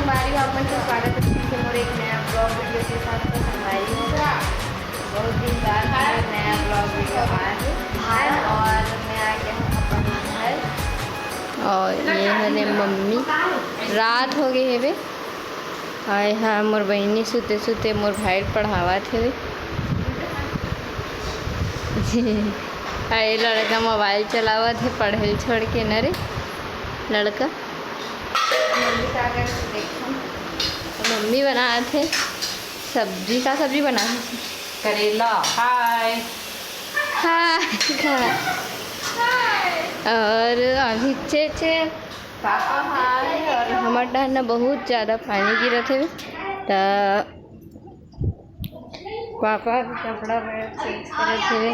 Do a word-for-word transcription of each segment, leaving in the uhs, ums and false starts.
संगवारी हो, आप मन के स्वागत है फिर से मोर एक नया vlog video के साथ। तो संगवारी हो, बहुत दिन बाद मोर नया vlog video आए हे और मैं आ गया हूँ अपन घर। और ये हरे मम्मी, रात हो गए हेवे। आय हा मोर बहिनी सुते सुते मोर भाई ल पढ़ावत हेवे। आ ये लड़का मोबाइल चलावत हे पढ़े ल छोड़ के न रे लड़का। मम्मी का करथे देखो। मम्मी बनात हे सब्जी। का सब्जी बनात हे? करेला। हाय। हाय। और अभी चे चे पापा हाय। और हमर डहर न बहुत ज्यादा पानी गिरत हे, त पापा के कपड़ा में change करत हे।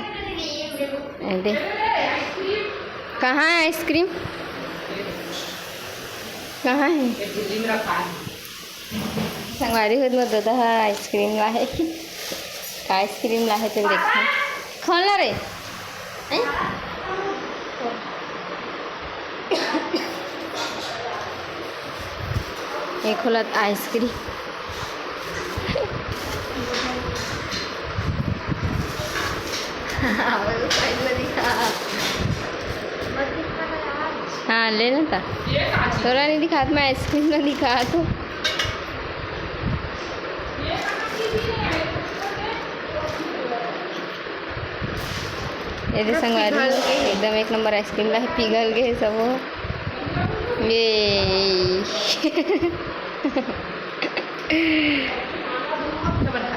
ए दे, कहाँ है आइसक्रीम? कहाँ है? संगवारी हो, मोर ददा ह आइसक्रीम लाहे। का आइसक्रीम लाहे तेन देखो। खोल ना रे। हैं? एक खोलत आइसक्रीम। हाँ, ले ना ता। तोरा नहीं दिखात, मैं आइसक्रीम ना दिखात हूँ। ये दे संगवारी, एकदम एक नंबर आइसक्रीम ला है, पिघल गए सब वो। ये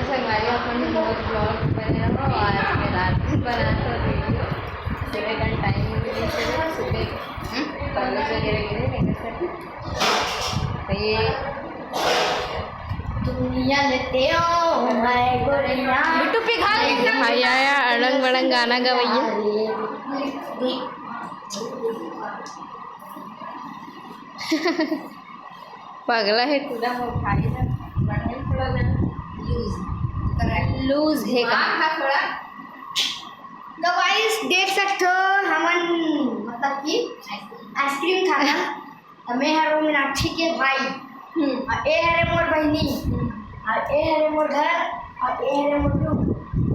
संगवारी, अपन बहुत vlog बने रहो। आज मैं रात में बना तो video, सुबह का टाइम भी नहीं चले, सुबह, हम्म, कॉलेज वगैरह के लिए निकल सके। तो ये दुनिया लेते हो, मैं गोरिया। बिट्टू पिघल गया। भाई आया, अड़ंग बड़ंग गाना गवैया। पगला है पूरा मोर भाई ना, बढ़िया थोड़ा ना लूज, लूज है का? हाँ, थोड़ा। तो गाइस, देख सकते हो, हमन मतलब कि आइसक्रीम खाना। अउ मैं हरे मोर मीनाक्षी के भाई। हम्म। अउ ए हरे मोर बहिनी। हम्म। अउ ए हरे मोर घर। अउ ए हरे मोर रूम।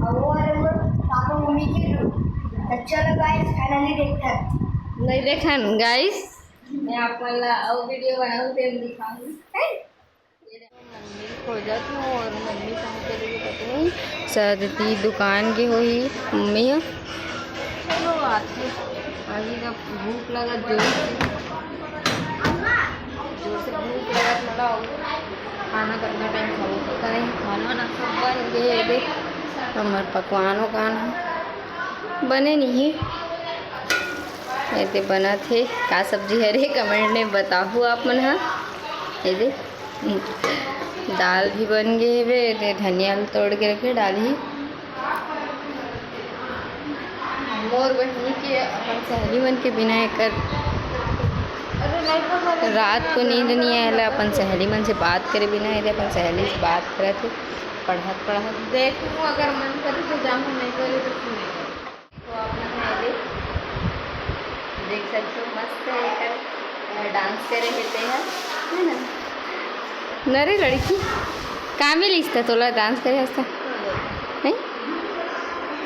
अउ वो हरे मोर पापा मम्मी के रूम। तो चलो गाइस, finally देखते हैं। नहीं देखन गाइस। मैं आप मन ला अउ video बनाऊँ, तेन दिखाऊँ। हैं? मम्मी खोजत हूँ और मम्मी कहाँ चली गई पता नहीं। शायद ती दुकान के होही मम्मी ह। चलो आथे। अभी तक भूख लगत जोर से, जोर से भूख लगत मला। खाना कतना टाइम खाबो पता नहीं। खाना वाना सब बन गे हे, देख हमर पकवान वकवान ह बने नहीं हे। एदे बनत हे, का सब्जी हरे comment में बताहू आप मन ह। एदे दाल भी बन गे हेवे, एदे धनिया ल तोड़ के रखे डालही। मोर बहिनी के अपन सहेली मन के बिना एकर रात को नींद नहीं आएला, अपन सहेली मन से बात करे बिना। एदे अपन सहेली से बात करत हे, पढ़त पढ़त। देखूँ अगर मन करे तो जाहूँ, नहीं करे तो फिर नहीं। तो आप मन ह एदे देख सकते हो, मस्त है एकर, अ, dance करे हे ते ह, है ना? न रे लड़की, का मिलिस त तोला dance करे हस त? हैं?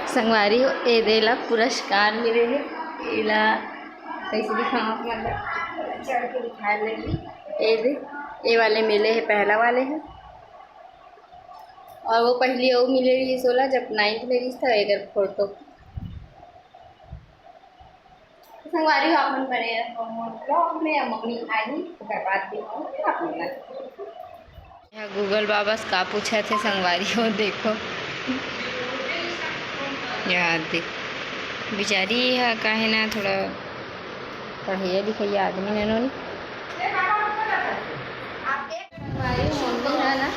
संगवारी हो, एदे ला पुरस्कार मिले हे। एला कैसे दिखाऊं आप मन ला? चढ़ के दिखाए लगही। एदे, ए वाले मिले हे, पहला वाले हे। और वो पहली अउ मिले रहिस ओला, जब ninth में रहिस त एकर photo। संगवारी हो, आप मन बने रहो मोर vlog में। अब मम्मी आही, ओकर बाद दिखाऊँ आप मन ला। यहाँ Google बाबा से का पूछत हे संगवारी हो, देखो। यहाँ देख, बिचारी ह का हे ना, थोड़ा पढ़इया लिखइया आदमी नोनी। भाई, मम्मी ह ना,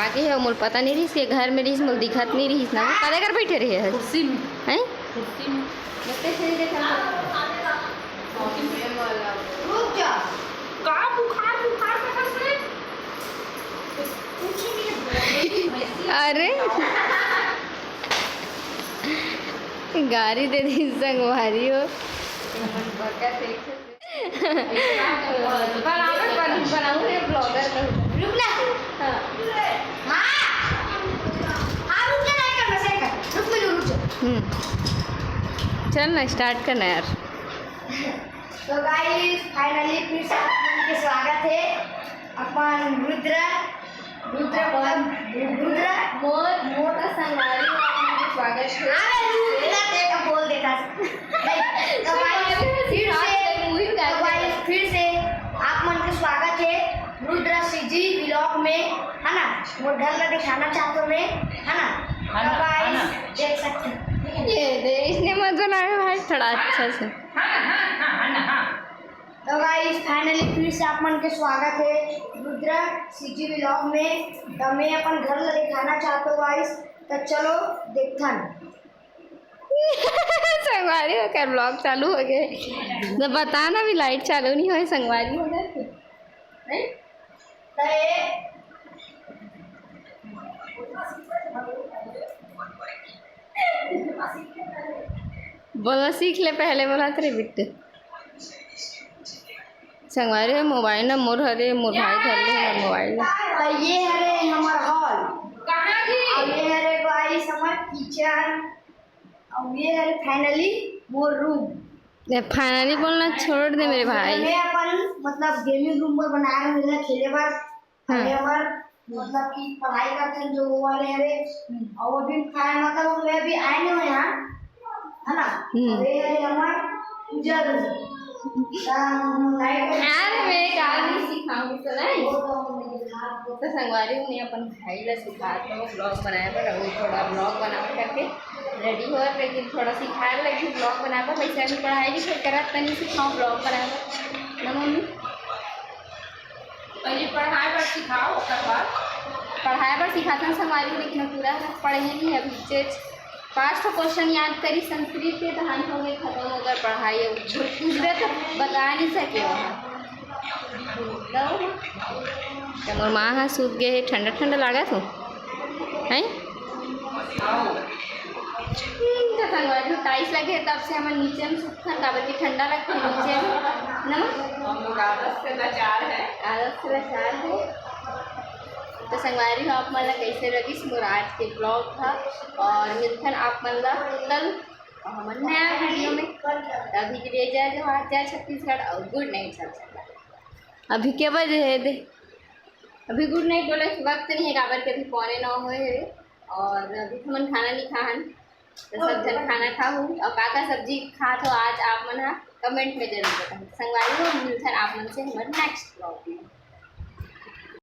आगे हे, मोला पता नहीं रहिस के घर में रहिस, मोला दिखत नहीं रहिस ना। वो काले कर बैठे रहे है? कुर्सी में। हैं? कुर्सी में। बच्चे से नहीं देखा। रुक जा। का बुखार, बुखार का हंस रहे? कुछ नहीं है। अरे। गारी दे दी संगवारी हो। बराबर बन-, बनाऊँ रे vlogger कहूँ। रुक, चल ना, स्टार्ट करना यार। तो गाइस, फाइनली फिर से आप मन के स्वागत है अपन रुद्र, रुद्र, रुद्र मोर, मोर का संगवारी हो, आप मन के स्वागत है। अरे रुद्र, तेरे का बोल देता। तो गाइस, फिर से, तो गाइस, फिर से आप मन के स्वागत है रुद्र सीजी व्लॉग में, है ना? मोर घर ला दिखाना चाहता हूँ मैं, है ना? है ना, तो गाइस, है ना? देख सकते हैं, ठीक है? ये दे, इसने मत बनाए भाई, थोड़ा अच्छा से। तो गाइस, फाइनली फिर से आप मन के स्वागत है रुद्र सीजी व्लॉग में। तो मैं अपन घर ला दिखाना चाहता हूँ गाइस, तो चलो देखथन। संगवारी हो कर व्लॉग चालू हो गए, तो बता ना, अभी लाइट चालू नहीं हुआ है, संगवारी हो गए। नहीं? तो ये बोला सीख ले पहले, बोला तेरे बिट्टू। संगवारी हो, मोबाइल ना मोर हरे, मोर भाई धर ले हमर मोबाइल ला। तो ये हरे हमर हॉल। कहाँ की? और ये हरे गाइस हमर किचन। और ये हरे फाइनली मोर रूम। ये फाइनली बोलना छोड़ दे मेरे भाई। मैं अपन मतलब गेमिंग रूम पर बना रहे हैं खेले बर। हाँ। ये हमर मतलब कि पढ़ाई करते हैं जो वो वाले हरे। हम्म। और वो भी खाए, मतलब मैं भी आए नहीं हूँ यहाँ, है ना? हम्म। और ये हरे हमर पूजा रूम। तो हम लाइट अरे मैं एक आदमी सिखाऊंगी तो नहीं। वो तो हम नहीं सिखा। तो संगवारी हूँ, मैं अपन भाई ला सिखात हूँ व्लॉग बनाए बर, अउ थोड़ा व्लॉग बना करके रेडी हो, लेकिन थोड़ा सिखाए लगी व्लॉग बनाए बर। वैसे अभी पढ़ाई लिखाई करत तनी सिखाऊँ व्लॉग बनाए बर ना मम्मी? पहले पढ़ाए बर सिखाओ, ओकर बाद। पढ़ाए बर सिखाथन संगवारी, लेकिन पूरा पढ़े नहीं अभी। चेच पाँच ठो क्वेश्चन याद करी संस्कृत के, तहान हो गए खत्म ओकर पढ़ाई। अब कुछ पूछबे तो बता नहीं सके वहाँ। तो मोर माँ हा सूत गए हे, ठंडा ठंडा लागत हो, हैं? हम्म, तो संगवारी हो, टाइल्स लगे हे, तब से हमन नीचे में सूतथन, काबर कि ठंडा लगथे नीचे में, ना? हम लोग आदत से लाचार है। आदत से लाचार है। तो संगवारी हो, आप मन ला कैसे लगिस मोर आज के व्लॉग हा, और मिलथन आप मन ला कल हमर नया वीडियो में। तो अभी के लिए जय जोहार, जय छत्तीसगढ़ और गुड नाइट सब झन ला। अभी के बजे हे दे? अभी गुड नाइट बोले के वक्त नहीं है, काबर के अभी पौने नौ होए हे और अभी हमन खाना नहीं खाहन। तो सब झन खाना खाहू और का का सब्जी खात हो आज आप मन हा, कमेंट में जरूर बताहू। संगवारी हो, मिलथन आप मन से हमर नेक्स्ट व्लॉग में।